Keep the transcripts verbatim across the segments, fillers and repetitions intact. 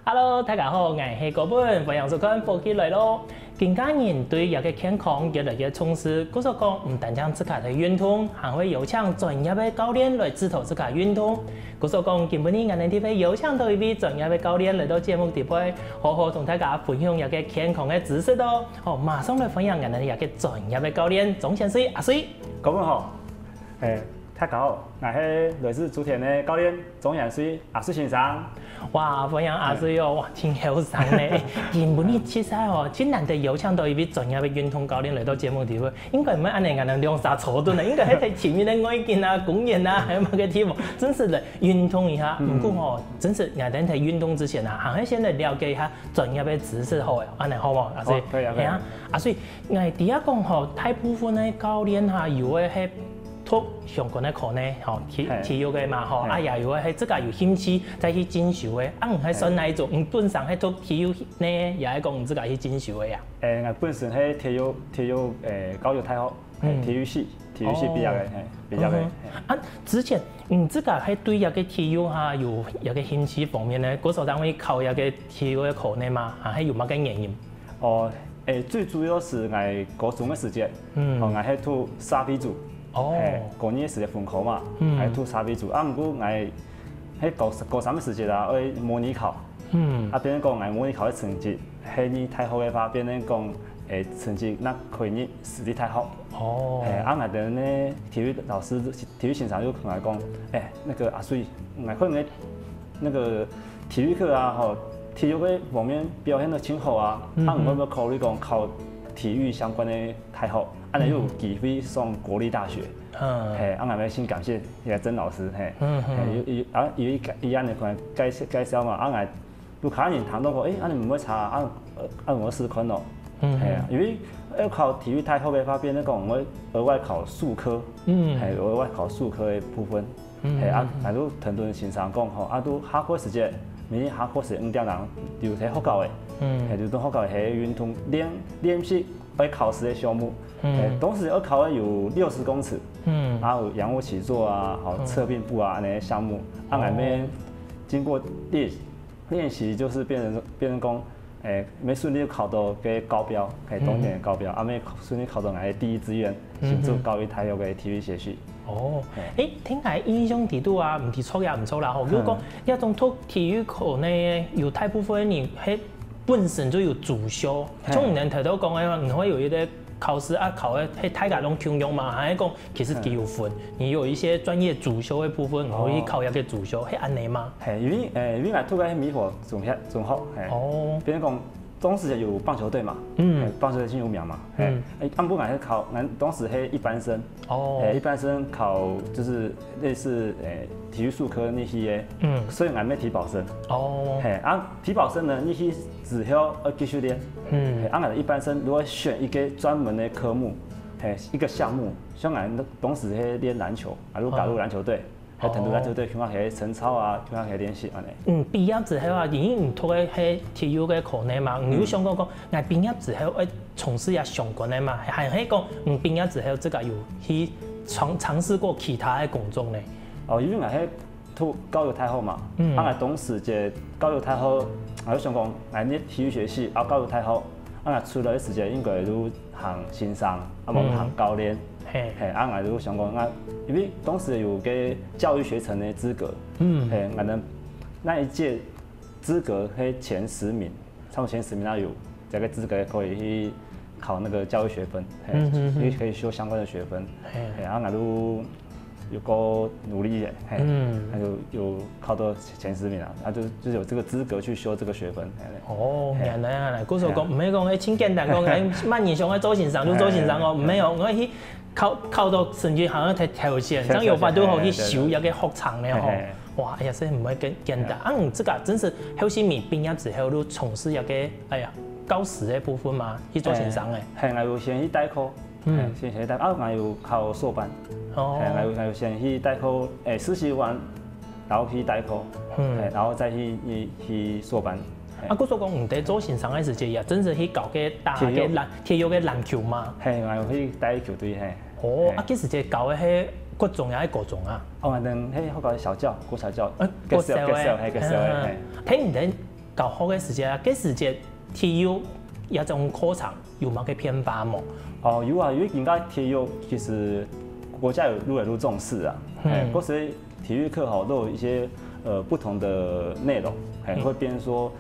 Hello，大家好，𠊎係高本，歡迎收看《福氣來了》。今下人對這个健康越來越重視，故所講毋單淨自家在運動，還會邀請專業个教練來指導自家運動。故所講，今晡日𠊎等特別邀請到一位專業个教練來到節目裡背，好好同大家分享這个健康个知識哦。好，馬上來歡迎𠊎等這个專業个教練鍾賢瑞阿瑞。高本好，誒，大家好，𠊎係來自竹田个教練鍾賢瑞阿瑞先生。 哇，歡迎阿瑞哦，哇，真後生呢！今晡日其實哦，真難得邀請到一位專業个運動教練來到節目裡背，應該毋會恁樣恁樣兩儕坐等呢，應該係在前面个外景啊、公園啊，還有麼个地方，真係來運動一下。毋過哦，真係𠊎等在運動之前啊，還係先來了解一下專業个知識好誒，恁樣好無？阿瑞，可以啊，可以。阿瑞，𠊎知影講吼，大部分个教練哈，有个係 讀相關个科呢，吼，體體育个嘛，吼，啊也有个係自家有興趣再去進修个，啊毋係算哪一種，你本身係讀體育呢，也係講你自家去進修个呀？誒，𠊎本身係體育體育誒教育大學，誒體育系體育系畢業个，嘿，畢業个。啊，之前你自家係對這个體育哈有這个興趣方面呢，故所單位考這个體育个科呢嘛，啊係有麼个原因？ 哦，誒，最主要係𠊎高中个時節，嗯，哦，𠊎係讀社會組，哦，誒，高二个時節分科嘛，嗯，𠊎讀社會組，啊，毋過𠊎係高高三个時節啊，愛模擬考，嗯，啊，變成講𠊎模擬考个成績，係入大學个話，變成講，誒，成績那可以入私立大學，哦，誒，啊，𠊎等呢體育老師、體育先生就同𠊎講，誒，那個阿瑞，𠊎看你 那個體育課啊，吼，體育个方面表現得真好啊，啊，你會不會考慮講考體育相關个大學？恁樣又有機會上國立大學。嗯，嘿，啊，𠊎也先感謝這個曾老師，嘿，嗯嗯，有有啊，有一一樣的可能介紹介紹嘛，啊，𠊎都可能聽到講，誒，恁樣毋會差啊，啊，啊，𠊎試看咯，嗯，嘿，因為要考體育大學个話，變成講𠊎額外考術科，嗯，嘿，額外考術科个部分。 係啊，𠊎都聽到先生講吼，啊都下課時節，每日下課時五點鐘留在學校誒，係留在學校係運動練練習愛考試个項目，係當時愛考个有六十公尺，啊有仰臥起坐啊，好側胼步啊恁樣个項目，啊𠊎兜經過練練習就是變成變成講，誒，愛順利考到个高標，係當年个高標，啊愛順利考到𠊎个第一志願，新竹教育大學个體育學系。 哦，誒，聽𠊎印象裡肚啊，毋知著也毋著啦吼。如果講這種讀體育科呢，有大部分人係本身就有主修，像你頭頭講个，你會有一個考試啊，考个係大家攏共樣嘛，還係講其實佢有分，你有一些專業主修个部分，你會去考一個主修，係恁樣嗎？係，因為誒，因為𠊎讀个係美和中學，中學，係，哦，變成講當時有棒球隊嘛，嗯，棒球隊真有名嘛，嗯，誒，啊毋過𠊎係考，𠊎當時係一般生。 哦，誒，一般生考就是類似誒體育術科那些个，嗯，所以𠊎乜體保生。哦，嘿，啊體保生呢，那些之後要繼續練，嗯，嘿，啊𠊎一般生如果選一個專門的科目，嘿，一個項目，像𠊎當時係練籃球，啊就加入籃球隊，還跈籃球隊，共下去晨操啊，共下去練習恁樣。嗯，畢業之後啊，因為你讀个係體育个科呢嘛，你有想過講，𠊎畢業之後會 從事也相關个嘛，還係講你畢業之後自家有去嘗嘗試過其他个工作呢？哦，因為𠊎係讀教育大學嘛，嗯，啊𠊎當時節教育大學，𠊎就想講，𠊎念體育學系，啊教育大學，啊𠊎出來个時節應該就行先生，啊無行教練，嘿，嘿，啊𠊎就想講，啊因為當時有個教育學程个資格，嗯，嘿，𠊎等那一屆資格係前十名。 上前十名那有這個資格可以去考那個教育學分，嘿，嗯哼哼，也可以修相關的學分，嘿，嘿，啊，𠊎就有夠努力个，嘿，嗯，那就有考到前十名啊，那就就有這個資格去修這個學分，嘿。哦，嘿，原來啊，故所講，毋係講誒，真簡單講，誒，麼人想愛做先生就做先生哦，毋係哦，𠊎去考考到成績好像在頭前，正有法度好去修一個學程呢吼。 哇，哎呀，這毋會簡簡單。啊，你自家真係後生畢業之後，就從事一個，哎呀，教師个部分嘛，去做先生誒。嘿，𠊎有先去代課，嗯，先先去代，啊，𠊎有考碩班，哦，嘿，𠊎有𠊎有先去代課，誒，實習完，然後去代課，嗯，嘿，然後再去去去碩班。啊，故所講，你在做先生个時節，也真係去教該打該籃體育个籃球嘛。嘿，𠊎有去帶球隊，嘿。 哦，啊，該時節教个係國中也係高中啊？哦，𠊎等係學校个小教，國小教，國小个，國小，嘿，國小个，嘿。聽你等教學个時節啊，該時節體育這種課程有麼个變化無？哦，有啊，因為今个體育其實國家有愈來愈重視啊，嗯。哎，各式體育課吼都有一些呃不同的內容，哎，嗯。會變成說，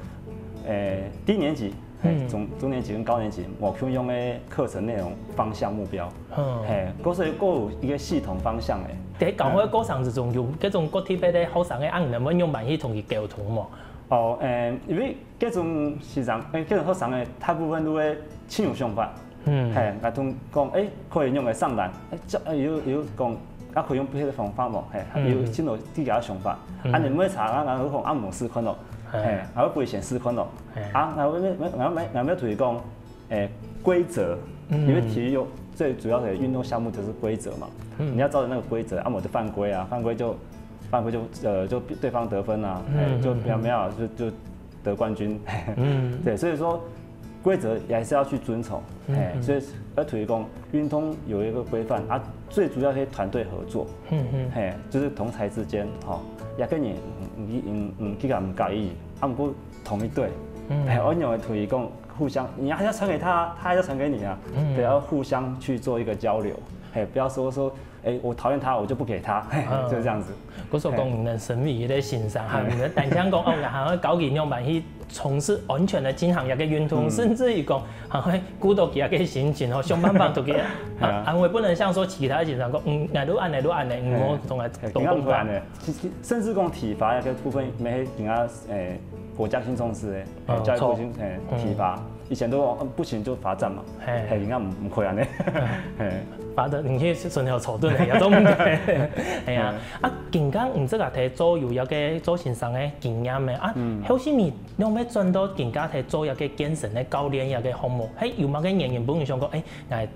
哎，低年級，哎，嗯。中中年級跟高年級，無共樣个課程內容方向目標，嗯。哎，各式各有一個系統方向哎。在教學過程之中，有這種各特別个學生个，啊，你能不能用慢語同佢溝通無？ 哦，誒，因為這種先生，誒，這種學生誒，大部分都會盡有想法。嗯。嘿，𠊎同講，誒，可以用來上籃，誒，這，誒，有有講，啊，可以用別个方法無？嘿，嗯。有盡多自家个想法。嗯。啊，你毋會查，啊，𠊎講，啊，無試看咯。嘿。嘿，啊，會不會先試看咯？嘿。啊，𠊎會，𠊎會，𠊎會，𠊎會同佢講， 誒，規則，嗯。因為體育最主要的運動項目就是規則嘛，嗯。你要照著那個規則，啊，我就犯規啊，犯規就，犯規就，呃，就對方得分啊，嗯，哎，就沒有，嗯，沒有，就，就得冠軍。嗯。對，所以說規則也還是要去遵從，嗯，哎，嗯。所以要推廣運動有一個規範啊，最主要是團隊合作，嗯，嗯。嘿，就是同儕之間，吼，也跟你，你，你，你，你，你，你，啊，毋過同一隊，嗯。哎，我認為推廣 互相，你還要傳給他啊，他還要傳給你啊，嗯。對，要互相去做一個交流，嘿，不要說說，哎，我討厭他，我就不給他，嘿，嗯。就這樣子。故所講，嘿。你能成為一個先生，哈，嗯。你能單淨講，哦，𠊎還愛教佢仰般去從事安全个進行一個運動，嗯。甚至於講，還愛顧到佢个心情，吼，想辦法同佢，啊，啊。安慰，不能像說其他先生講，嗯，𠊎都恁呢，都恁呢，嗯，嘿。我從來嘿，都不管。平常不管的，其實甚至講體罰个部分，沒，人家，哎，國家性重視的， 哦，教育部已經，嘿，嗯。體罰，以前都，嗯，不行就罰站嘛，嘿。嘿，人家毋，毋可以恁呢，嘿。罰得你去順條草盾的，也都毋對。哎呀，嗯。啊，今个你自家在做有一個做先生个經驗个啊，嗯。後續你仰會轉到今个在做一個健身个教練一個項目，係有麼个原因，分你想講，哎，𠊎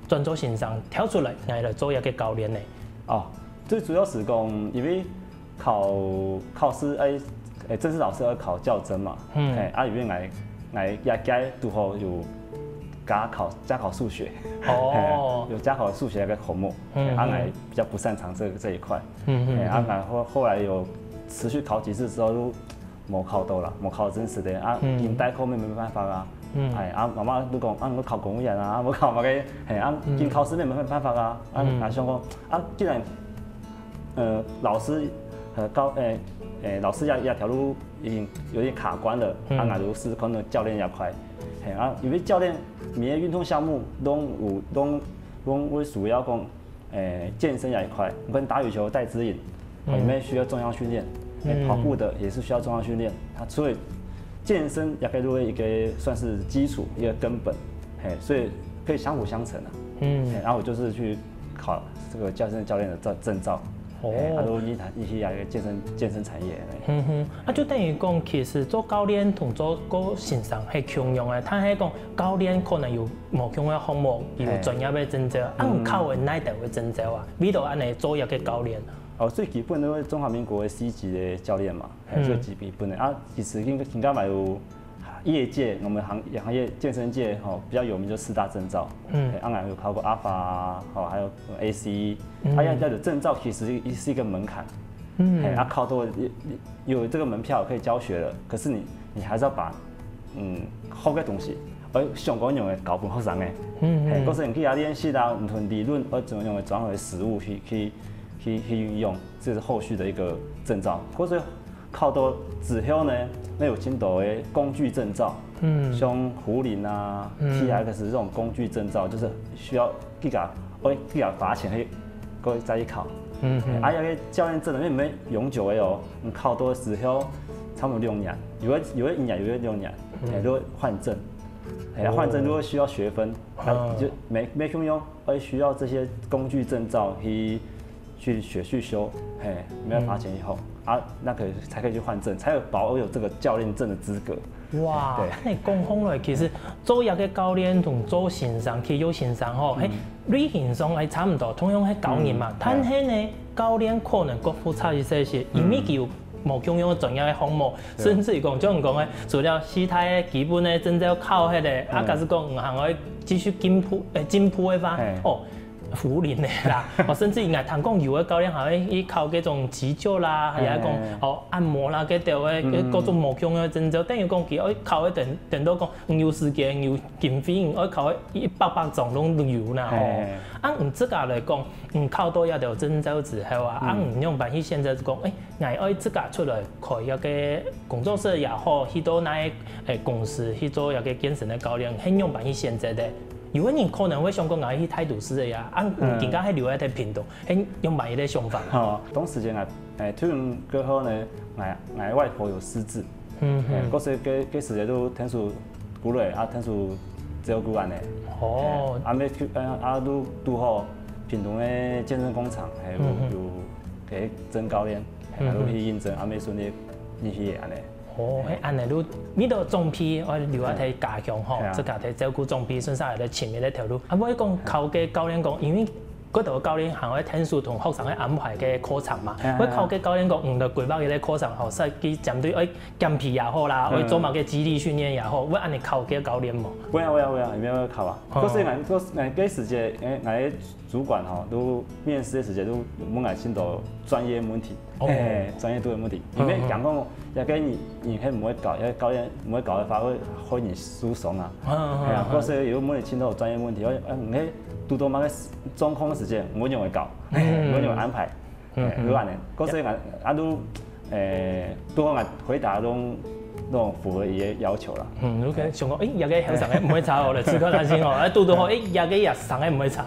轉做先生，跳出來，𠊎來做一個教練呢？哦，最主要是講，因為 考，考試愛，誒，正式老師愛考教甄嘛，嗯。嘿，啊，因為𠊎，𠊎這屆堵好有加考，加考數學，哦。嘿，有加考數學个科目，嗯，啊，嗯。𠊎比較不擅長這，這一塊，嗯，嗯，嘿，啊，嗯。然後後來有持續考幾次之後，就無考到啦，無考正式个，啊，嗯。緊代課乜沒辦法啊，嗯。哎，啊，媽媽都講，啊，你考公務員啊，啊，無考麼个，嘿，啊，嗯。緊考試乜沒辦法啊，啊，嗯。啊，想講，啊，既然 呃，老師，呃，教，誒，誒，老師這，這條路已經有點卡關了，嗯。啊，𠊎就試看教練這塊。嘿，啊，因為教練，每個運動項目都有，都，都會主要講，誒，健身這一塊，跟打羽球、戴資穎，嗯。裡面需要重量訓練，誒，嗯。跑步的也是需要重量訓練。啊，所以健身也可以作為一個算是基礎，一個根本，嘿，所以可以相輔相成啊。嗯。嘿，然後我就是去考這個健身教練的證，證照。 哦。嘿，啊，都入，入去啊，一個健身，健身產業。嗯哼，啊，就等於講，其實做教練同做個先生係共樣个，但係講教練可能有無共个項目，有專業个證照，嘿。啊，你考个哪一個證照啊？為了恁呢做一個教練啊？哦，最基本的中華民國的C級的教練嘛，嘿，嗯。最基本的啊，其實應該，應該嘛有 業界，我們行，行業健身界吼，比較有名就四大證照，嗯。嘿，啊，𠊎有考過AFA啊，吼，還有ACE，嗯。啊，要，要有證照其實是一個門檻，嗯。嘿，啊，考到有，有這個門票可以教學了，可是你，你還是要把，嗯，學个東西，而想講用个教分學生个，嗯，嗯。嘿，或是你去啊練習啊，你從理論，而怎麼用來轉化為實務去，去，去，去運用，這是後續的一個證照，或是 考到之後呢，該有盡多个工具證照，嗯。像壺鈴啊、嗯。T X這種工具證照，就是需要自家，會自家花錢去，過再去考。嗯哼。啊，該個教練證呢，因為毋係永久个哦，你考到个時候差不多六年，有个，有个一年，有个六年，嗯。嘿，就會換證。嘿，哦。換證就會需要學分，啊，哦。就無，無共樣，會需要這些工具證照去 去學去修，嘿，沒有罰錢以後，嗯。啊，那可以，才可以去換證，才有保有這個教練證的資格。哇，對。恁呢講起來，其實做一個教練同做先生，體育先生吼，嗯。嘿，類型上還差毋多，同樣係教人嘛。嗯，但係呢，對。教練可能較複雜一些些，嗯。因為佢有無共樣个專業个項目，對。甚至於講，像你講个，除了四大个基本个證照考起來，啊，嗯。假使講你還愛繼續進步，呃，進步个話，嘿。哦，壺鈴个啦，哦，甚至𠊎聽講有个教練還會去考該種急救啦，也係講，哦，按摩啦，該兜个，各種無共个證照，等於講佢愛考个等，等到講，你有時間，有經費，你愛考一百百種攏有啦，吼。啊，你自家來講，你考到這兜證照之後啊，啊，你仰般去選擇講，誒， 𠊎愛自家出來開一個工作室也好，去到哪個，誒，公司去做一個健身个教練，係仰般去選擇个。有个人可能會想講，𠊎去大都市个呀，啊，嗯，更加係留在屏東，係仰般一個想法。吼，當時間啊，誒，退伍過後呢，𠊎，𠊎外婆有失智，嗯嗯，誒，故所該，該時節都天數 孤兒啊，天數照顧恁呢。哦，啊，愛去，啊，啊，都，都好，屏東个健身工廠，還有，有，該曾教練，還有去應徵，啊，愛順利入去恁呢。哦，係恁呢，都為著長輩，愛留下在家鄉吼，自家在照顧長輩，順續來尋一個頭路。啊，毋過講考个教練講，因為 該兜教練還會天數同學生个安排个課程嘛，會考个教練講，嗯，來規劃一個課程吼，設計針對愛減肥也好啦，愛做麼个肌力訓練也好，會恁呢考个教練無？會啊，會啊，會啊，一定愛考啊。故所𠊎，故所𠊎該時節，誒，𠊎个主管吼，都面試个時節都問𠊎盡多專業問題，嘿，專業度个問題，因為講講，這個你，你係毋會搞，這個教練毋會搞个話，會害你受傷啊。係啊，故所有問你盡多專業問題，我，誒，你係 堵到麼个狀況个時間，𠊎仰般搞，𠊎仰般安排，係恁呢。故所𠊎，啊，都，誒，都𠊎回答攏，攏符合佢个要求啦。嗯，OK，想講，誒，這個後生个毋會差哦，來自家擔心哦，誒，堵到好，誒，這個後生个毋會差，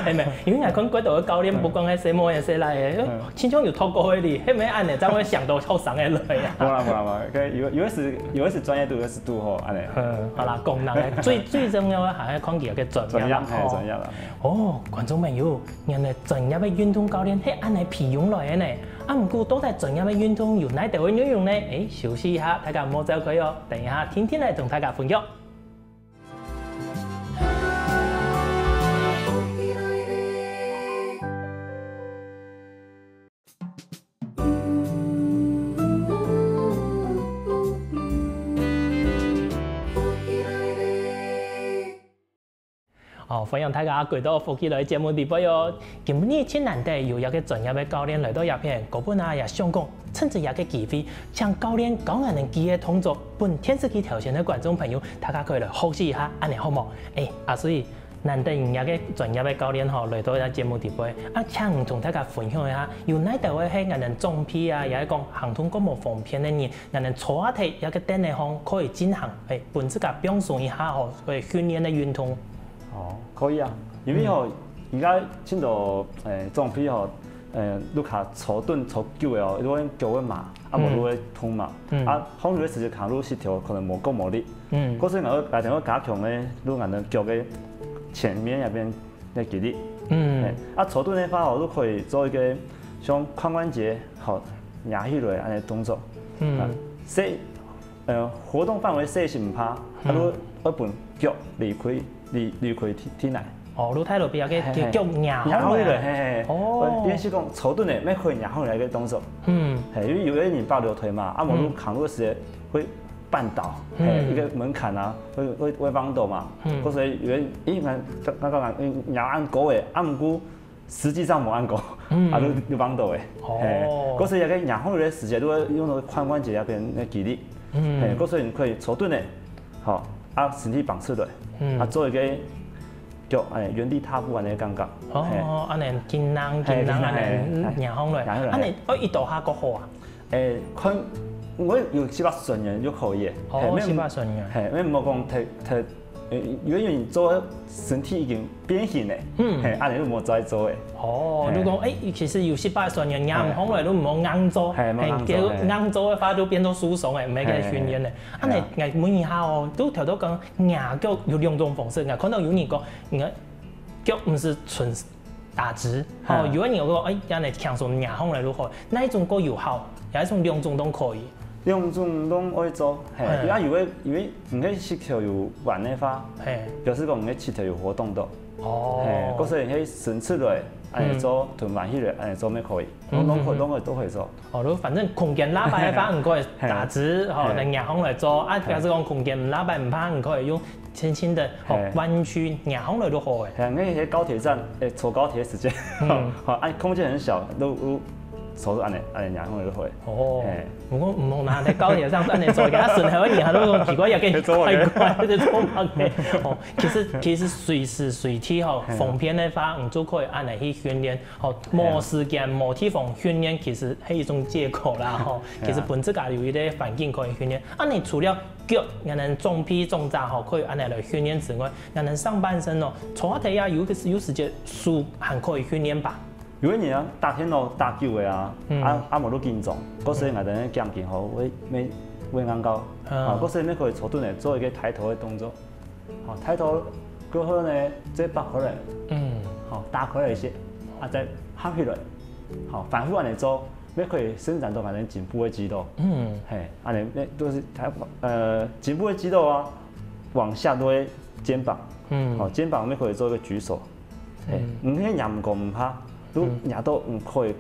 係無？因為𠊎看過多个教練，不管係細妹个、細倈个，誒，親像有讀過个哩，係無恁呢，正會想到後生个來啊。無啦，無啦，無啦，有，有个係，有个係專業度，有个係堵好，恁呢。嗯，好啦，講人个最，最重要个還係看佢个專業啦，專業，嘿，專業啦。 哦，觀眾朋友，原來專業个運動教練係恁呢培養來个呢。啊，毋過到底專業个運動有哪兜个內容呢？誒，休息一下，大家莫走開哦，等一下定定來同大家分享。 哦，歡迎大家回到福氣來節目裡背哦。今日盡難得有一個專業个教練來到這片，𠊎本來也想講，趁著這個機會，請教練教𠊎等幾個動作，分電視機頭前个觀眾朋友，大家可以來學習一下，恁呢好無？誒，啊，所以難得有這個專業个教練吼，來到這節目裡背，啊，請你同大家分享一下，有哪兜个係𠊎等長輩啊，也係講行動較無方便个人， 𠊎等坐下在這個凳仔項可以進行，誒，分自家放鬆一下吼，可以訓練个運動。哦，可以啊，因為吼，而家盡多，誒，長輩吼，誒，屋下坐凳坐久了哦，就會腳會麻，啊，無就會痛嘛。啊，䟘落个時節，可能就膝頭可能無夠無力。嗯，故所𠊎會，𠊎等會加強个，就𠊎等腳个前面那邊个肌力。嗯，啊，坐凳个話吼，就可以做一個像髖關節，吼，壓起來恁呢動作。嗯，所以 呃，活動範圍細細毋怕，啊，就愛分腳離開，離，離開地，地泥。哦，就太魯比較个，个腳壓䟘來啊。嘿，嘿。哦，練習講坐凳仔，乜可以壓䟘來个動作。嗯，嘿，因為有个人抱樓梯嘛，啊，無就行路時會絆倒，嘿，一個門檻啊，會，會，會絆倒嘛。嗯，故所以有个，咦，𠊎，剛剛講，嗯，壓恁高誒，啊，毋過 實際上無恁高，啊，就，就放倒誒。哦，嘿，故所以這個仰般个時節，就會用到髖關節那邊个肌力。嗯，嘿，故所以你可以坐凳仔，吼，啊，身體放出來，啊，做一個腳，誒，原地踏步恁呢个感覺。哦，恁呢，緊硬緊硬恁呢仰般來，仰般來，恁呢，哦，一到下較好啊。 誒，看，𠊎有膝頭伸直就可以誒。哦，膝頭伸直。嘿，因為無講太，太，誒，因為你做身體已經變形誒。嗯，嘿，恁呢就無再做誒。哦，你講，誒，其實有膝頭伸直，仰般來都無硬做，嘿，無硬做，嘿，硬做个話就變做受傷誒，毋係个訓練誒。恁呢，𠊎問一下哦，都頭頭講仰腳有兩種方式，𠊎看到有人講，仰腳毋係純 打直，吼，有个人講，誒，恁呢強手仰般來就好，哪一種較有效？有一種兩種都可以。兩種都愛做，嘿，因為有个，因為你个膝頭有彎个話，嘿，表示講你个膝頭有活動到，哦，嘿，故所以你可以伸出來，恁樣做，同彎起來，恁樣做乜可以，攏攏可以，攏可以，都可以做。哦，就反正空間罅背个話，你可以打直，吼，嘿。來仰項來做。啊，嘿。假使講空間罅背毋怕，你可以用輕輕的，吼，嘿。彎曲仰項來就好誒。嘿，你在高鐵站，誒，坐高鐵時間，嗯。吼，啊，空間很小，都，都手是恁樣，恁樣仰項就好誒。哦，嘿。毋過毋好拿在高鐵上恁樣做，給他損害，你還都奇怪，也給你做麼个？怪怪，這做麼个？哦，其實其實隨時隨地吼，嘿啊。方便的話，你就可以恁樣去訓練。 吼，嘿啊。無時間、無地方訓練，其實係一種藉口啦，吼。嘿啊。其實分自家有一個環境可以訓練。啊，你除了腳，恁樣裝備裝甲吼，可以恁樣來訓練之外，恁樣上半身哦，坐下底啊，有一個有時間手還可以訓練吧？有个人啊，打電腦打久个啊，嗯。啊，啊，無都緊張，故所以𠊎等个頸筋吼，會，會，會硬到，嗯。啊，故所以乜可以坐等个做一個抬頭个動作。 好，抬頭過後呢，再擘開來，嗯。好，打開來一些，啊，再合起來，好，反覆恁樣做，乜可以伸展到𠊎等頸部个肌肉。嗯。嘿，恁樣，那都是它，呃，頸部个肌肉啊，往下都會肩膀，嗯。好，肩膀乜可以做一個舉手，嘿，嗯。你可以仰毋高毋怕，如果嗯。仰到你可以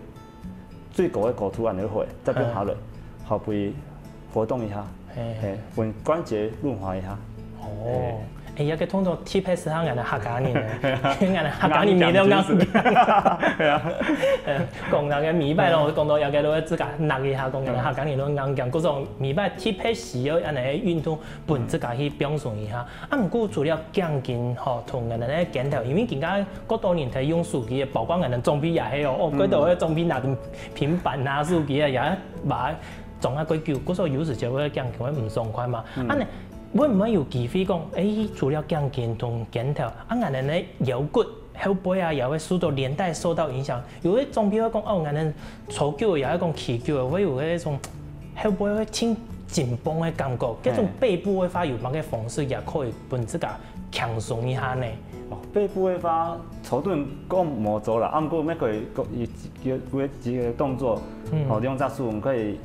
最高个高度恁樣會，再放下來，嗯。好，分佢活動一下，嘿。嘿，分關節潤滑一下。哦，嘿。哎，這個動作特別適合𠊎等客家人呢，因為𠊎等客家人面都硬硬。硬硬。對啊。呃，講那個每擺咯，講到這個都會自家拿一下，講𠊎等客家人都硬硬，故所每擺特別需要恁樣个運動，分自家去放鬆一下。 啊，毋過除了頸筋吼，同𠊎等个肩頭，因為今下過多人在用手機，包括𠊎等長輩也係哦，哦，嗯。過多个長輩拿等平板啊、手機啊，也把裝啊過久，故所有時節會頸筋會毋爽快嘛。嗯。啊呢，會毋會有機會講，誒，除了頸筋同肩頭，啊，𠊎等个腰骨、後背啊，也會受到連帶受到影響？ 有个長輩會講，哦，𠊎等坐久了，也會講企久了，會有該種後背會輕緊繃个感覺。該種嘿。背部个話，有麼个方式也可以分自家輕鬆一下呢？哦，背部个話，坐等講無做啦，啊，毋過乜可以有，有，有幾個動作，嗯。哦，用隻手可以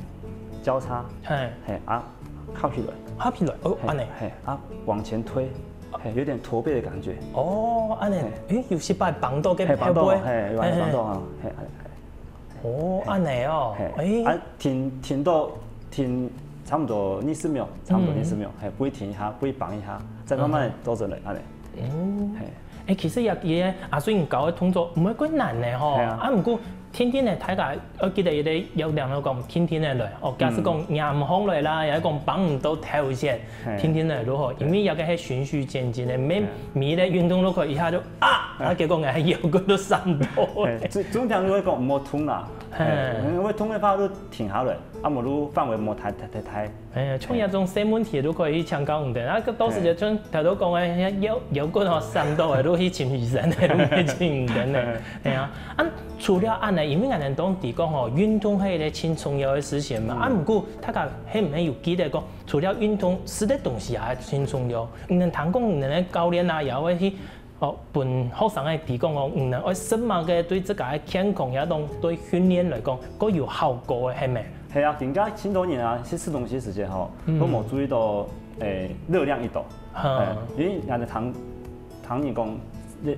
交叉，嘿。嘿，啊，靠起來。靠起來，哦，嘿，恁呢。嘿，啊，往前推，嘿，有點駝背的感覺。哦，恁呢，嘿。誒，有時擺綁到个嘿，後背。綁到，嘿，嘿，嘿。綁到啊，嘿，嘿，嘿。 哦，嘿。恁呢哦，嘿，誒。啊，停，停到，停差不多二十秒，差不多二十秒，嗯。嘿，會停一下，會綁一下，再慢慢地倒轉來，嗯哼。恁呢。嗯。嘿。誒，其實也，也，啊，雖然教个動作毋會過難呢吼，嘿啊。啊，毋過定定个，大家愛記得一個要領導講，定定个來。哦，假使講嗯。仰毋好來啦，也講綁毋到頭先， 嘿。定定个就好，因為這個係循序漸進个，每，嘿。每一個運動都可以一下就啊，啊。啊，結果𠊎腰骨都痠到。嘿，最，最重要就係講毋好痛啦。嘿。嘿，因為痛个話就停下來，啊，無就範圍莫太，太，太，太。哎呀，像這種細問題都可以去請教你等，啊，到時就像頭先講个，腰，腰骨吼痠到个，都去請醫生个，都去請你等个。嘿。哎呀，啊，除了恁呢，因為𠊎等都知講吼，運動係一個盡重要个事情嘛，嗯。啊，毋過大家係毋係有記得講， 除了運動，食个東西也盡重要。你等聽講，你等个教練啊，也會去，哦，分學生个提供哦，你等愛食麼个對自家个健康，也當對訓練來講，較有效果个，係無？係啊，今下盡多人啊，去食東西時節吼，嗯。都無注意到，誒，熱量幾多。哈。誒，因為人家糖，糖你講，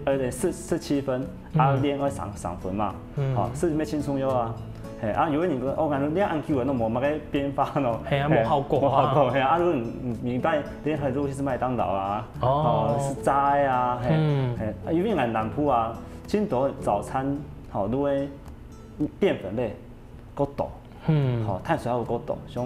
呃，十，十七分， 啊，嗯。練愛三，三分嘛，嗯。吼，所以乜盡重要啊。嘿，啊，有个人講，哦，𠊎練恁久了，都無麼个變化咯。嘿啊，嘿，無效果啊。無效果，嘿啊，啊，如果你，你明白練很多去吃麥當勞啊，哦。哦，食炸个啊，嘿，嗯。嘿，啊，因為𠊎南部啊，盡多早餐，吼，都會澱粉類，較多。 嗯。吼，碳水化合物較多，像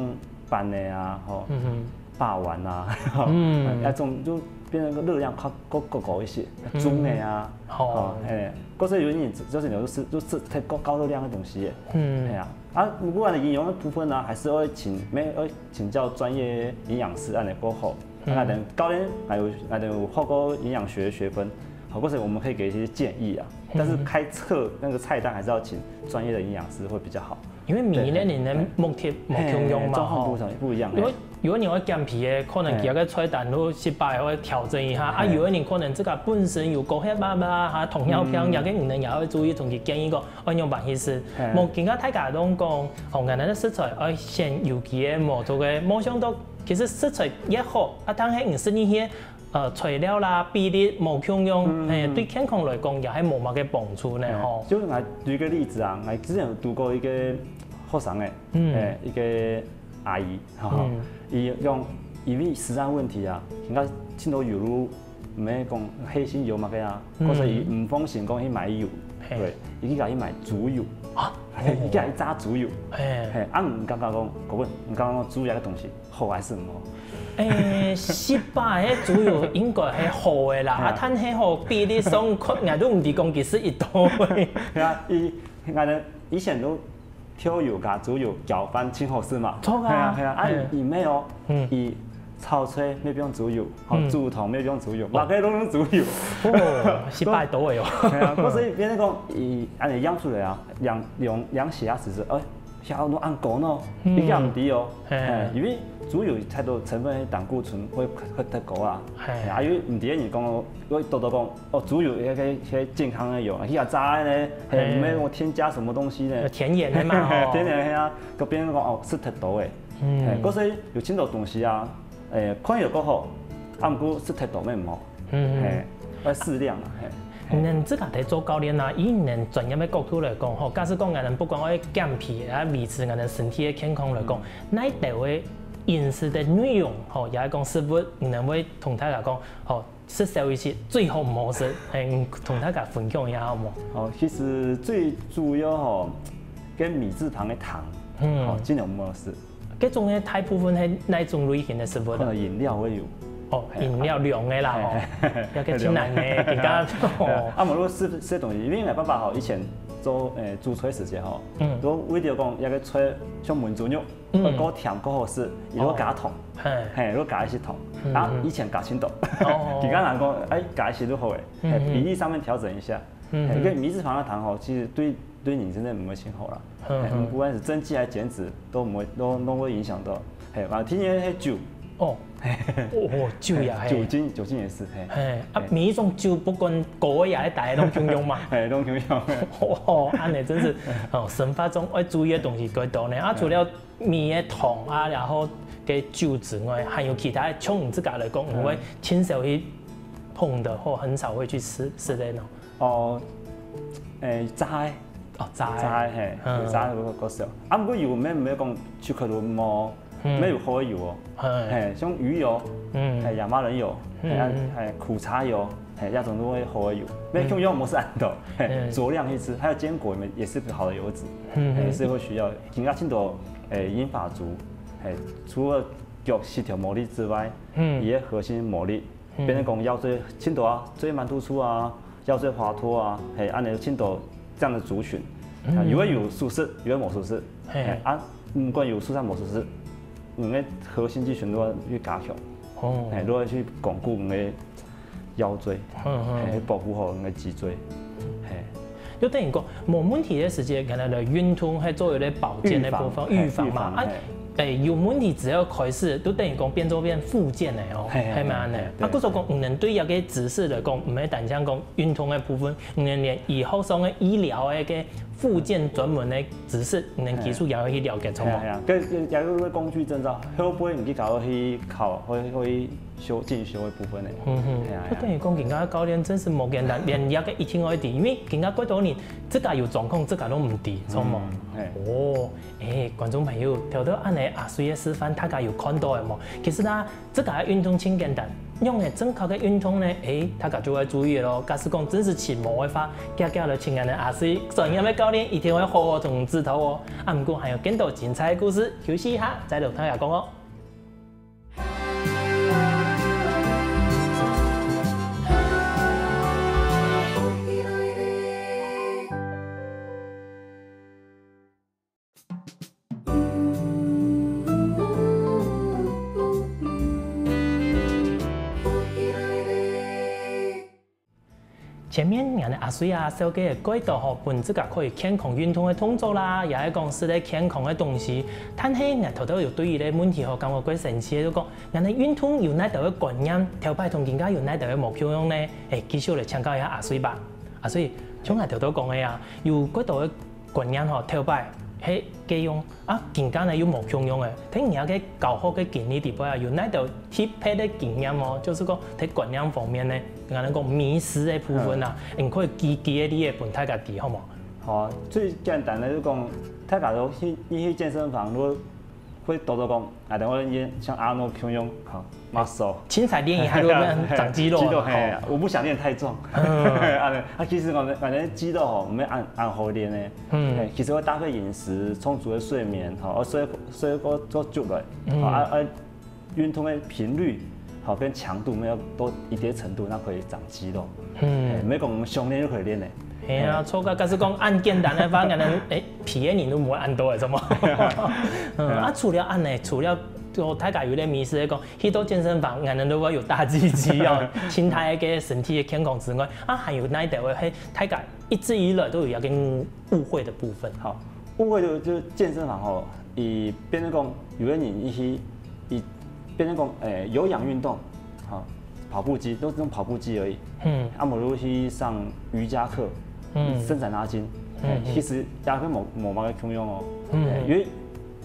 粄仔啊，吼，嗯哼。肉圓啊，嗯。那種就變成個熱量較，較，較高一些，嗯。粽仔啊，哦。吼，嘿，故所有人就是你就食，就食太高，高熱量的東西耶。嗯。哎呀，啊，不過呢，營養的部分呢，還是會請，沒，會請教專業營養師，恁樣較好。嗯。那等教練還有，還有學過營養學的學分，好，或者我們可以給一些建議啊。但是開測那個菜單還是要請專業的營養師會比較好。 因為每一個人的目的無共樣嘛，吼。嘿，狀況不一樣，不一樣，因為，嘿。有个人愛減肥个，可能佢个菜單都失敗，愛調整一下。啊，嘿。有个人可能自家本身有高血壓啊，哈，糖尿病，嗯。這個你等也愛注意，同佢建議講，愛仰般去食。嘿。無，今下大家都講，哦，𠊎等个食材愛選有機个、無毒个，無想到其實食材越好，啊，但係你食進去呃，材料啦、比例無共樣，嗯，嘿，對健康來講也係無麼个幫助呢，吼。就𠊎舉個例子啊，𠊎之前有堵過一個學生誒，嗯，誒，一個阿姨，哈哈，嗯，佢講因為食安問題啊，應該盡多油路，毋係講黑心油麼个啊，嗯，或者佢毋放心講去買油，嘿，對，佢去去買豬油，啊，佢去去炸豬油，嘿，嘿，啊，你感覺講，各位，你感覺講豬油个東西 好還係毋好？誒，食飽个豬油應該係好个啦，啊，但係吼比例上，𠊎都毋知講佢係幾多。係啊，以，𠊎等以前都豆油加豬油攪飯盡好食嘛。著啊，係啊，係啊，啊，佢毋係哦，佢炒菜乜用豬油，吼，煮湯乜用豬油，麼个都用豬油。哦，食飽多个哦。係啊，故所以變成講，佢恁樣養出來啊，養，養，養起啊，其實，誒， 曉得恁高呢，嗯，一樣毋知哦。嘿，因為豬油太多成分係膽固醇會，會忒高啊。嘿，啊，因為毋知个人講哦，會多多講，哦，豬油該該該健康个油，去啊炸个呢，嘿，毋係我添加什麼東西呢。有甜鹽个嘛，哦。甜鹽个啊，就變成講哦，食忒多个。嗯，嘿，故所以有盡多東西啊，誒，看有較好，啊，毋過食忒多乜毋好。嗯，嘿，要適量啊，嘿。 你自家在做教練啊，以你專業个角度來講，吼，假使講𠊎等不管愛減肥啊，維持𠊎等身體个健康來講，哪一兜个飲食个內容，吼，也係講食物，你會同大家講，吼，食少一息，最好毋好食，嘿，同大家分享一下好無？好，其實最主要吼，該米製品个糖，嗯，吼，盡量毋好食。 該種个大部分係哪種類型个食物啊？可能飲料會有。哦，嘿，飲料涼个啦，哦，嘿，嘿，嘿，該个盡難个，涼个。人家，哦。啊，無論食，食東西，因為𠊎爸爸吼，以前做，誒，煮菜時節吼，嗯，都為著講，該个菜像燜豬肉，嗯，愛較甜較好食，佢會加糖，哦，嘿，嘿，會加一息糖，嗯，啊，嗯，以前加盡多，哦，而家人講，誒，加一息就好誒，嗯，嘿，比例上面調整一下。 嗯，嘿，該米製品个糖吼，其實對，對人真的毋會盡好啦。嗯，嘿，嗯，不管係增肌還係減脂，都毋會，都，都會影響到。嘿，啊，第二个係酒。哦，哦，酒也係。酒精，酒精也是，嘿。嘿，啊，嘿，每一種酒不管高个也係低个，攏共樣嘛。嘿，攏共樣。哦，恁樣真係，哦，生活中愛注意个東西較多呢。啊，除了 米个糖啊，然後个酒之外，還有其他个，像你自家來講，你會盡少去碰的，或很少會去吃，吃的呢？哦，誒，炸个。哦，炸个。炸个，嘿，嗯，炸个較，較少。啊，毋過油乜，毋係講出去都無，嗯，乜有好个油哦。嘿。嘿，像魚油，嗯，嘿，亞麻仁油，嗯，嘿，啊，嗯，嘿，苦茶油，嘿，這種都係好个油。乜共樣無係恁多，嘿，嗯，酌量去吃，還有堅果裡面也是好的油脂，嗯，嘿，是會需要。 今下盡多，誒，銀髮族，嘿，除了腳係條毛利之外，嗯，佢个核心毛利，嗯，變成講腰椎盡多啊，椎盤突出啊，腰椎滑脫啊，嘿，恁樣盡多這樣的族群。啊，嗯，有个有舒適，有个無舒適，嘿，嘿，啊，毋管有舒適無舒適，你个核心肌群都要去加強，哦，嘿，都要去鞏固你个 腰椎，嗯，嗯，嘿，保護好你个脊椎，嘿。就等於講，無問題个時節，可能來運動，係做一個保健个部分，預防，預防嘛。嘿，預防，啊，嘿。誒，有問題只要開始，就等於講變做變復健个哦，嘿，嘿，係嘛呢？嘿，對，啊，故所講，對。你等對這個知識來講，毋係單淨講運動个部分，你等連醫學上个、醫療个、該復健專門个 知識，你等技術也會去了解，著無？係啊，係啊，該，該，也有个工具證照，後背你去搞去考，會，會修，進修个部分个。嗯哼，係啊，係啊。就等於講，今下教練真係無簡單，連這個一定愛知，因為今下幾多人自家有狀況，自家都毋知，著無？嗯，係。哦，誒，觀眾朋友，頭頭恁樣阿水个示範，大家有看到个無？其實啊， 自家个運動盡簡單，仰仔正確个運動呢？誒，大家就愛注意囉。假使講真係尋無个話，遽遽來尋𠊎等阿水專業个教練，一定會好好同你指導哦。啊，毋過還有更多精彩个故事，休息一下，再同大家講哦。 前面𠊎等阿水啊紹介个蓋多吼，分自家可以健康運動个動作啦，也係講食个健康个東西。但係𠊎頭頭有對一個問題吼，感覺蓋生趣个，就講，𠊎等運動有哪兜个觀念，頭擺同今下有哪兜个無共樣呢？誒，繼續來請教一下阿水吧。阿水，像𠊎頭頭講个啊，有蓋多个 觀念吼，頭擺，係个樣啊，更加呢又無共樣个。在你个教學个經歷底背啊，有哪兜特別个經驗無？就係講在觀念方面呢，𠊎等講迷思个部分啊，你可以舉舉个例仔分大家知，好無？好，最簡單个就講，大家都去，你去健身房，都會多多講，啊，等下你像阿諾共樣，好，muscle。身材練一下就會長肌肉啊，肌肉，嘿，吼。我不想練太壯。嗯。啊，對，啊，其實我們，我們肌肉吼，我們按，按好練呢。嗯。嘿，其實會搭配飲食、充足的睡眠，吼，啊，睡，睡夠，夠足个，嗯。啊，啊，運動的頻率，好，跟強度沒有到一定程度，那可以長肌肉。嗯。嘿，毋係講我們想練就可以練的。係啊，嘿。著个，假使講恁簡單个話，可能，欸，肥个人都毋會恁多个，係無？嗯，啊，除了恁呢，除了就大家有點迷思个講，去到健身房，可能都會有大雞雞哦，身體个身體个健康之外，啊，還有哪一兜个，嘿，大家一直以來都有一個誤會的部分。好，誤會就，就是健身房吼，伊變成講，有的人伊去，伊變成講，欸，有氧運動，好，跑步機，都是用跑步機而已。嗯。啊，無就去上瑜伽課，嗯。伸展拉筋，嗯，欸，嗯。其實也跟無，無麼个共樣哦。嗯。欸，因為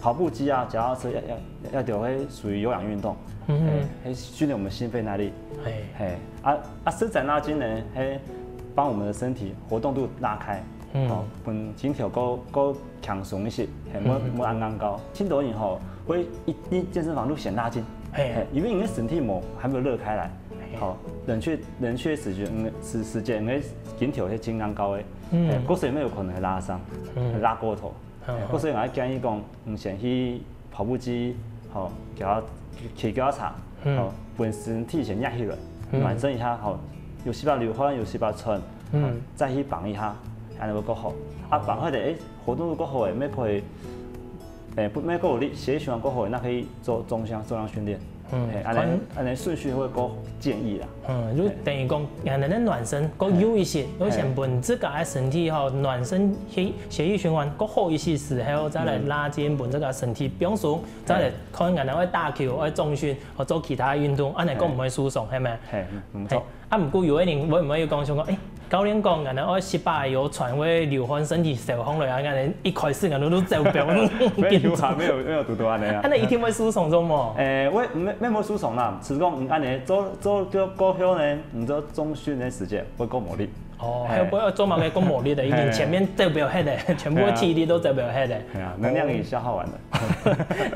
跑步機啊，腳踏車也，也，也就會屬於有氧運動，嗯。欸，會訓練我們心肺耐力。嘿。嘿，啊，啊，伸展拉筋呢，會幫我們的身體活動度拉開。 嗯。吼，分筋條較，較輕鬆一些，嘿，嗯。無，無恁硬搞。盡多人吼，會一，一健身房就先拉筋，嘿。嘿，因為你的身體無，還沒有熱開來。嘿。吼，冷卻，冷卻時間，嗯，時，時間，你的筋條係盡硬搞个，嗯。嘿，過所以有可能會拉傷，嗯。拉過頭。嗯。嘿，過所以𠊎建議講，你先去跑步機，吼，腳踏，騎腳踏車，嗯。吼，分身體先熱起來，嗯。暖身一下，吼，有時間流汗，有時間喘，嗯。吼，再去放一下，恁樣會較好。啊，哦。放開咧，欸，活動度較好欸，乜可以，欸，不，乜較有力，血液循環較好欸，那可以做重量，重量訓練。嗯，嘿，恁樣，看恁樣順序會較建議啦。嗯，就等於講，嘿。恁樣个暖身，較有一些，嘿。有先分自家个身體吼，暖身，血，血液循環較好一些時候，再來拉筋，嗯。分自家身體放鬆。 再來看𠊎等愛打球、愛重訓，或做其他運動，恁樣講毋會受傷，嘿。係無？嘿，毋錯。嘿，啊，毋過有个人會毋會有講想講，欸，教練講𠊎等愛十八个有喘，會流汗，身體燒烘了啊，𠊎等一開始𠊎等都走標，沒有啊，沒有，沒有堵到恁樣啊。恁樣一定會受傷，著無？欸，會，沒，沒有受傷啦，只是講，嗯，恁樣做，做，做過後呢，你做重訓个時間會較無力。 哦，嘿。後背愛做麼个較無力个，已經前面走標忒了，嘿。全部个體力都走標忒了。係啊，能量已消耗完了。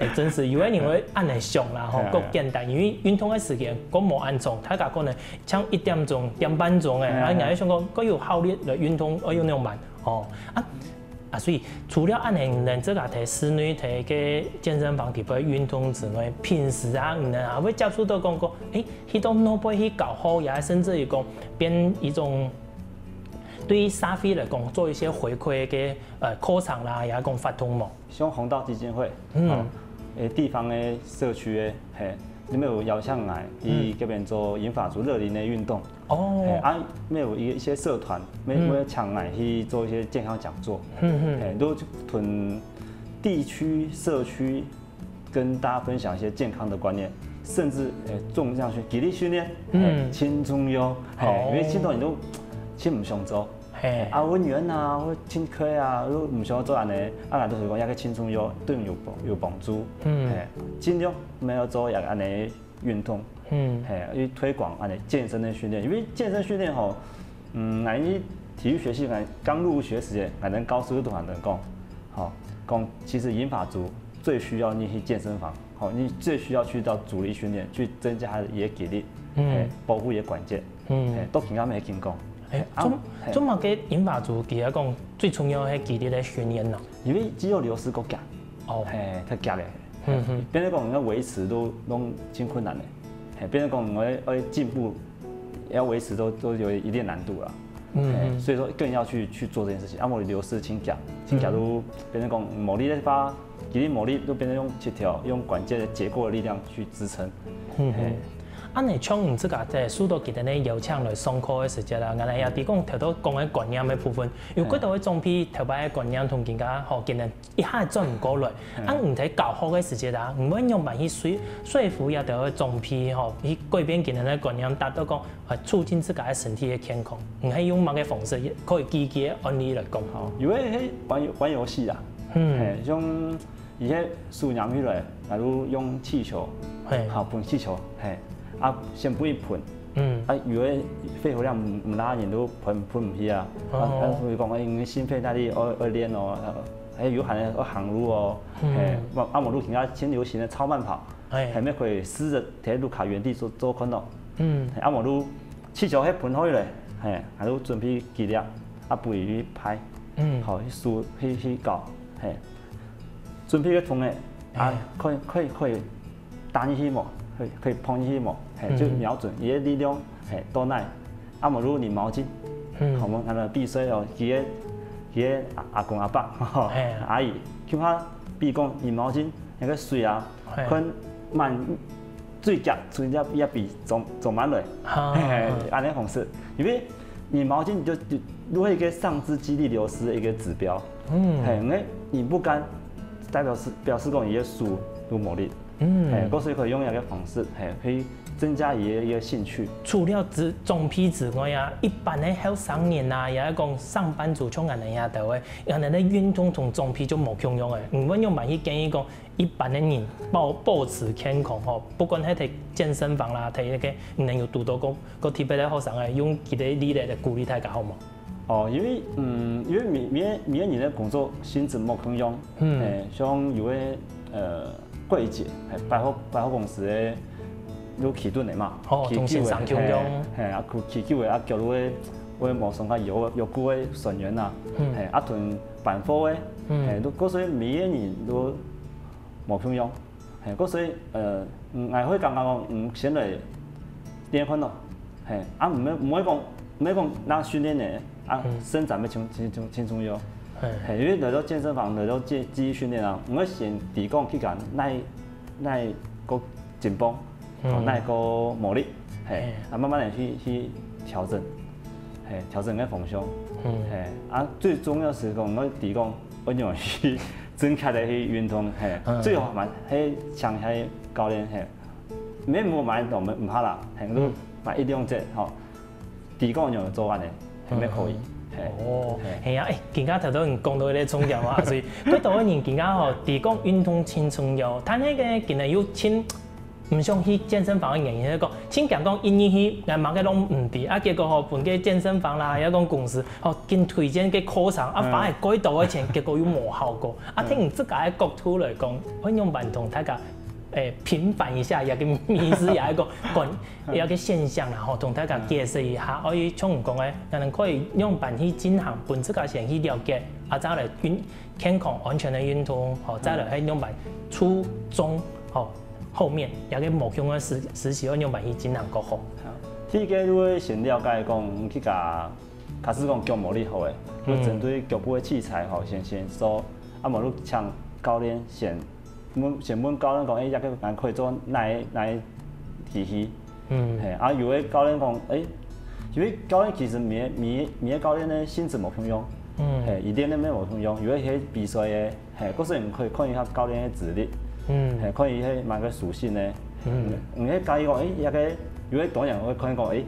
欸，真係，有个人會恁樣想啦，吼，嘿啊，較簡單，因為運動个時間較無恁長，大家可能像一點鐘、點半鐘欸，嘿啊，啊，你還想講，較有效率个運動，愛用恁樣慢，哦，啊，啊，所以除了恁樣，能自家在室內在个健身房底背運動之外，平時啊，你還會接觸到講講，欸，去到外背去教學，也甚至於講變一種 對社會來講做一些回饋个，呃，課程啦，也講活動無？像弘道基金會，嗯。哦，欸，地方个社區个，嘿，你有邀請𠊎去該片做銀髮族樂齡个運動。哦。嘿，啊，也有一，一些社團，也，嗯。也請𠊎去做一些健康講座。嗯，嗯。嘿，都同地區、社區 跟大家分享一些健康的觀念，甚至，欸，重量訓，肌力訓練，嗯。欸，盡重要，嘿，哦。因為盡多人都盡毋想做，嘿。啊，我女人啊，我盡虧啊，都毋想做恁樣，啊，𠊎都係講，這個盡重要，對人有幫，有幫助，嗯。嘿，盡量毋好做這恁樣運動，嗯。嘿，去推廣恁樣健身个訓練，因為健身訓練吼， 嗯，𠊎體育學系，𠊎剛入學時節，𠊎等教授都同𠊎等講，吼，講其實銀髮族最需要你去健身房，吼，你最需要去到阻力訓練，去增加他的一個肌力，嗯。嘿，保護一個關節，嗯。嘿，都平常沒聽講。欸，嘿，啊，做，嘿。做麼个銀髮族佢講最重要个肌力个訓練呢？因為肌肉流失較緊，哦。嘿，較緊咧。嗯哼。變成講你要維持都，都盡困難咧。嘿，變成講我要，要進步 要維持都，都有一定難度啦。嗯，嘿，嗯。所以說更要去，去做這件事情。啊，無流失盡緊，盡緊都變成講無力个話，其實無力都變成用協調、用關節的結構的力量去支撐。嗯，嘿。嗯。恁樣像你自家在受到佢等个邀請來上課个時節啦，𠊎等也比講頭頭講个觀念个部分，有幾多个長輩頭擺个觀念同今下吼，今日 一下轉毋過來。嗯。啊，你在教學个時節啊，你會仰般去說，說服這兜个長輩吼，去改變佢等个觀念，達到講，呃，促進自家个身體个健康？你係用麼个方式，可以舉幾個案例來講？好，有个係玩遊，玩遊戲啦。嗯，嘿，像一些手拈起來，然後用氣球，嘿，好，噴氣球，嘿，啊，先噴一噴，嗯，啊，有个肺活量毋毋大个人都噴噴毋去啊，啊，哦，啊，所以講，哎，你心肺耐力愛愛練哦，呃，還有還愛行路哦，嗯，嘿，啊，啊，無就現在很流行的超慢跑，哎，還沒可以試著在路卡原地做做看哦，嗯，嘿，啊，無就氣球係噴好咧，嘿，還有準備幾粒，啊，不如去拍，嗯，好，去輸去去搞，嘿。 準備个桶仔，啊，可以可以可以打入去無？可以可以碰入去無？嘿，就瞄準佢个力量，嘿，到哪，啊無就拈毛巾，好無？𠊎等比賽哦，佢个佢个阿阿公阿伯，阿姨，就下比講拈毛巾，該个水啊，看滿最遽，最遽也比裝裝滿來，嘿，恁樣方式，因為 你毛巾就就就係一個上肢肌力流失的一個指標。嗯，嘿，因為你不乾，代表是表示講你个手都無力。嗯，嘿，故所可以用這個方式，嘿，可以增加你个一個興趣。除了之裝備之外啊，一般个後生人啊，也係講上班族像𠊎等這兜个，𠊎等个運動同裝備就無共樣个。你會仰般去建議講， 一般个人保保持健康吼，不管係在健身房啦，在該个你等有堵到過過特別个學生仔，用佢个例來鼓勵大家好無？哦，因為嗯，因為每每每个人个工作性質無共樣，嗯，誒，像有个呃櫃姐，誒百貨百貨公司个有企等个嘛，哦，同先生共樣，嘿，啊企企久个啊，腳路个會無上較有有久个船員啊，嘿，啊同搬貨个，嘿，都故所每个人都 無共樣。嘿，故所以呃，𠊎會感覺講，嗯，先來練看咯，嘿，啊毋會毋會講毋會講若訓練个，啊伸展个盡盡盡盡重要，嘿，因為來到健身房，來到肌肌力訓練啊，毋會先提供去講哪哪个緊繃，哦，哪个無力，嘿，啊慢慢个去去調整，嘿，調整个方向，嘿，啊最重要係講，毋會提供 愛仰去正確个去運動，嘿，最好嘛，係請係教練，嘿，免無買都毋毋怕啦，嘿，就買一兩隻吼，提供仰做恁呢，還可以，嘿。哦，係啊，誒，今下頭到你講到一個重點啊，所以，幾多个人今下吼，提供運動盡重要，但係个今日有盡 毋想去健身房个原因，係講，盡驚講一日去，𠊎麼个攏毋知，啊結果吼，分該健身房啦，也講公司，吼，緊推薦个課程，啊花了幾多个錢，結果又無效果。啊聽你自家个角度來講，會仰般同大家，誒，平反一下，這個迷思，也係講，管，這個現象啦，吼，同大家解釋一下。所以像你講个，可能可以仰般去進行，分自家先去了解，啊再來運 健康安全个運動，吼，再來係仰般初中，吼，後面這個無共个時時期愛仰般去進行較好。第一個就係先了解講，自家假使講腳無力好个，就針對腳部个器材吼，先先做，啊無就請教練先問先問教練講，誒，這個𠊎可以做哪哪機器？ 嗯，嘿，啊有个教練講，誒，因為教練其實每个每个每个教練个性質無共樣，嗯，嘿，佢練个乜無共樣，有个係比賽个，嘿，故所你可以看一下教練个資歷，嗯，嘿，看佢係麼个屬性个，嗯，你係介意講，誒，這個有个當然會看講，誒，誒，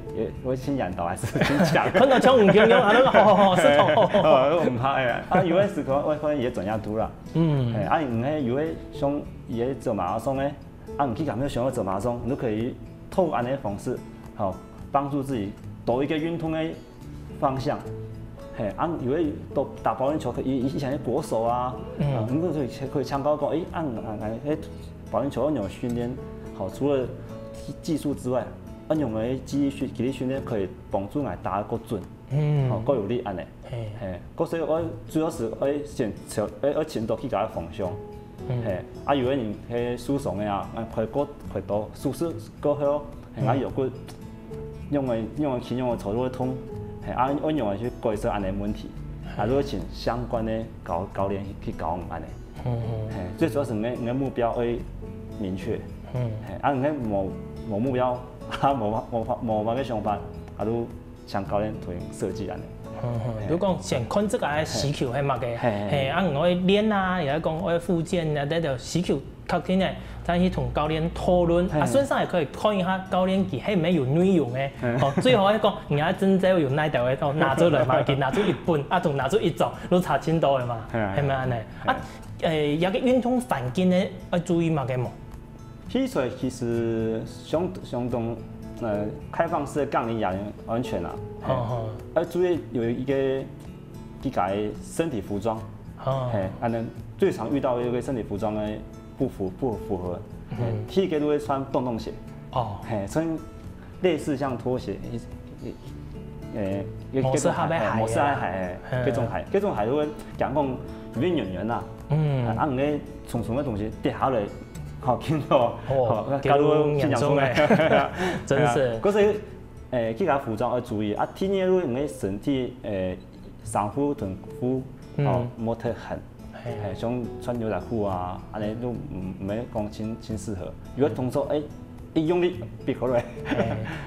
會盡緣投還係盡強？看到像毋共樣，啊，該個好好好，係好好好。哦，毋怕誒，啊有个係可能會看佢个專業度啦，嗯，嘿，啊你係有个像佢个做馬拉松个， 啊，你既然無想愛做馬拉松，你就可以透過恁樣个方式，吼，幫助自己多一個運動个方向。嘿，啊，有个都打保齡球，佢以以前个國手啊，嗯，啊，你就可以可以參考講，誒，啊，啊，啊，誒，保齡球愛仰訓練，好，除了技技術之外，啊，仰个肌力訓肌力訓練可以幫助𠊎打得較準，嗯，吼，較有力恁樣。 嘿，嘿，故所以愛主要係愛先朝愛愛尋到自家个方向。嘿，啊有个人係受傷个啊，啊開過開刀手術過後，嘿，啊腰骨用个用个輕用个程度會痛，嘿，啊愛仰般去改善恁樣个問題，啊就愛請相關个教教練去教𠊎恁樣。嘿，最主要係你个你个目標愛明確。嘿，啊你个無無目標，啊無無無麼个想法，啊就 請教練同你設計恁樣。嗯哼，就講先看自家个需求係麼个，嘿，嘿，嘿。啊，你愛練啊，也係講愛復健啊，這兜需求確定个，再去同教練討論，嘿。啊，順勢也可以看一下教練佢係毋係有內容个，嗯。哦，最好係講，你愛真正有哪兜个，哦，拿出來嘛，佢拿出一本，啊，同拿出一張，都差真多个嘛，嘿，係毋係恁呢？啊，誒，這個運動環境呢，愛注意麼个無？ 器材其實相，相當，呃，開放式个槓鈴也安全啦。嘿。哦，哦。要注意有一個自家个身體服裝。哦。嘿，可能最常遇到一個身體服裝个不符，不符合。嘿，嗯。第一個就會穿洞洞鞋。哦。嘿，穿類似像拖鞋，一，一，呃，一，無適合个鞋，無適合个鞋，嗯。這種鞋，這種鞋就會講講有點軟軟啦。嗯。啊，啊，你个重重个東西跌下來， 好，聽到，哦，好，這个嚴重欸。真是。對啊，可是，誒，這個服裝要注意啊，第二个你个身體，誒，衫褲同褲，嗯。哦，莫忒緊，嘿。誒，像穿牛仔褲啊，恁呢都毋，毋係講真，真適合。有个動作，誒，一用力，必可能，嘿。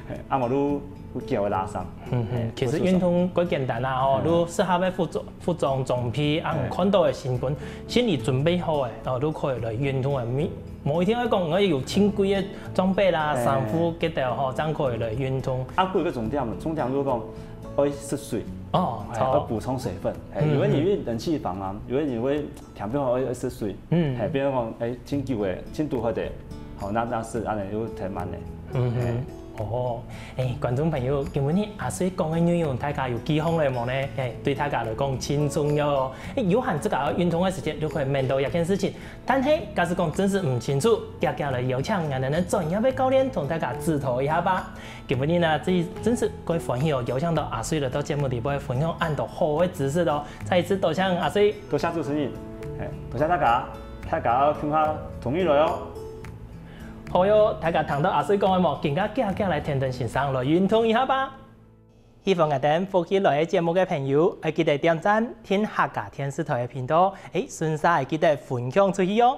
嘿，啊，無就，就腳會拉傷。嗯哼，嘿，其實運動蓋簡單啦，吼，嘿。就適合个服裝， 服裝裝備，啊，嘿。看到个成本，心理準備好个，哦，就可以來運動个。無，無一定愛講愛有真貴个裝備啦，嘿。衫褲，這兜吼，正可以來運動。啊，還有一個重點，重點就係講，愛食水，哦，嘿，好。愛補充水分。嘿，嗯，因為你去冷氣房啊，因為你會天氣好愛，愛食水，嗯。嘿，比如講，誒，真久个，真肚渴个，好，那，那係恁呢又忒慢了。嗯哼。嘿。 哦，誒，觀眾朋友，今晡日阿水講个內容，大家有記好了無呢？誒，對大家來講，真重要哦。誒，有閒自家運動个時節，就可以愐到這件事情。但係，假使講真係毋清楚，遽遽來邀請𠊎等个專業个教練同大家指導一下吧。今晡日呢，這真係蓋歡喜哦，邀請到阿水來到節目裡背分享恁多好个知識哦。再一次多謝阿水。多謝主持人，誒，多謝大家，大家共下同意來哦。 好喲，大家聽到阿水講个無？今下遽遽來跈等先生來運動一下吧。喜歡𠊎等福氣來个節目个朋友，愛記得點讚、訂客家電視台个頻道，誒，順續愛記得分享出去哦。